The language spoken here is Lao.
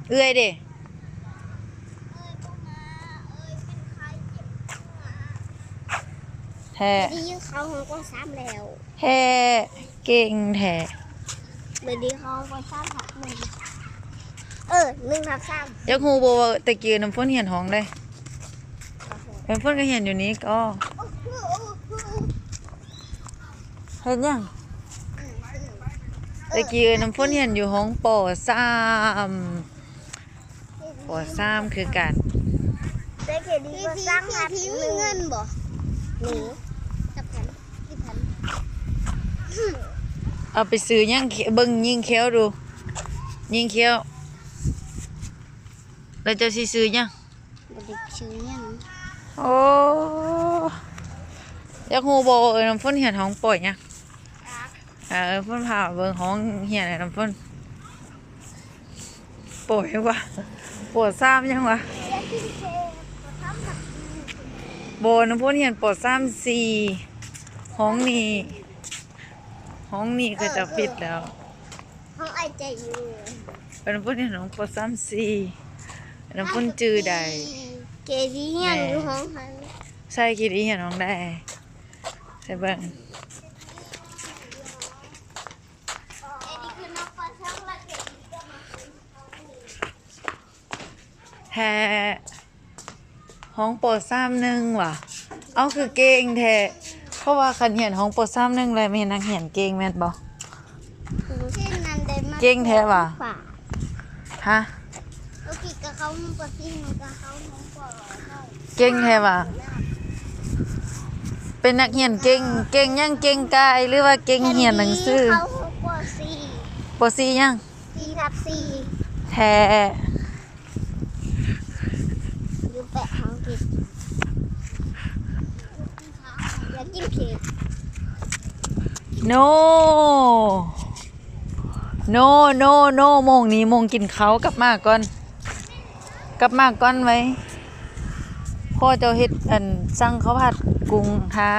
ເອື້ອຍເດ້? ແທ້ ດຽວນີ້ເຂົ້າຫ້ອງ ປ.ສາມ ແລ້ວ ແທ້ ເກັ່ງແທ້ ດຽວນີ້ເຂົ້າຫ້ອງ ປ.ສາມ ທັບໜຶ່ງ ເອີ ໜຶ່ງທັບສາມ ຢາກຮູ້ບໍ່ວ່າແຕ່ກີ້ນ້ຳຝົນຮຽນຫ້ອງໃດ? ນ້ຳຝົນກໍຮຽນຢູ່ນີ້ກໍ ເຮັດຫຍັງ? ແຕ່ກີ້ເອື້ອຍນ້ຳຝົນຮຽນຢູ່ຫ້ອງ ປ.ສາມ ປ.ສາມ ຄືກັນ ແຕ່ເຄດີກໍສ້າງຮັດໜຶ່ງ ເງິນບໍ່? ນີ້ ຈັກພັນ ສິບພັນ ເອົາໄປຊື້ຫຍັງ? ເບິ່ງຍິງແຂ້ວດູ ຍິງແຂ້ວ ແລ້ວເຈົ້າຊິຊື້ຫຍັງ? ບໍ່ໄດ້ຊື້ຫຍັງ ໂອ້ ຢາກຮູ້ບໍ່ ເອື້ອຍນ້ຳຝົນຮຽນຫ້ອງ ປ.ຫຍັງ? ເອີ ເພິ່ນພາເບິ່ງຫ້ອງຮຽນ ເອື້ອຍນ້ຳຝົນ ປ.ຫຍັງວະ ປ.ສາມ ຫຍັງວະ? ບໍ່ ນ້ຳຝົນຮຽນ ປ.ສາມ ສີ່ ຫ້ອງນີ້ ຫ້ອງນີ້ເຂົາເຈົ້າປິດແລ້ວ ຫ້ອງອ້າຍໃຈຢູ່ ເພິ່ນ ເພິ່ນຮຽນຫ້ອງ ປ.ສາມ ສີ່ ເພິ່ນຈື່ໄດ້ ເຄດີຮຽນຢູ່ຫ້ອງຫັ້ນ ໃຊ່ ເຄດີຮຽນຫ້ອງໃດ? ໃສ່ເບິ່ງ ແທ້ ຫ້ອງ ປ.ສາມ ໜຶ່ງ ຫວາ? ເອົ້າ ຄືເກັ່ງແທ້ ເພາະວ່າຄັນຮຽນຫ້ອງ ປ.ສາມ ໜຶ່ງ ແລ້ວແມ່ນນັກຮຽນເກັ່ງແມ່ນບໍ່? ເກັ່ງແທ້ຫວາ? ຮະ? ໂອເຄ ກໍເຂົ້າຫ້ອງ ປ.ສີ່ ມັນກໍເຂົ້າຫ້ອງ ປ.ເກັ່ງແທ້ຫວາ? ເປັນນັກຮຽນເກັ່ງ ເກັ່ງຫຍັງ? ເກັ່ງກາຍ ຫຼືວ່າເກັ່ງຮຽນໜັງສື? ເຂົ້າຫ້ອງ ປ.ສີ່ ປ.ສີ່ ຫຍັງ? ສີ່ທັບສີ່ ແທ້ ຢູ່ແປະຫ້ອງກິນ ຢາກກິນເຄ້ກ ໂນ ໂນ ໂນ ໂນ ໂມງນີ້ໂມງກິນເຂົ້າ ກັບມາກ່ອນ ກັບມາກ່ອນໄວ ພໍ່ເຈົ້າເຮັດ ອັນ ສັ່ງເຂົ້າຜັດກຸ້ງຖ້າ.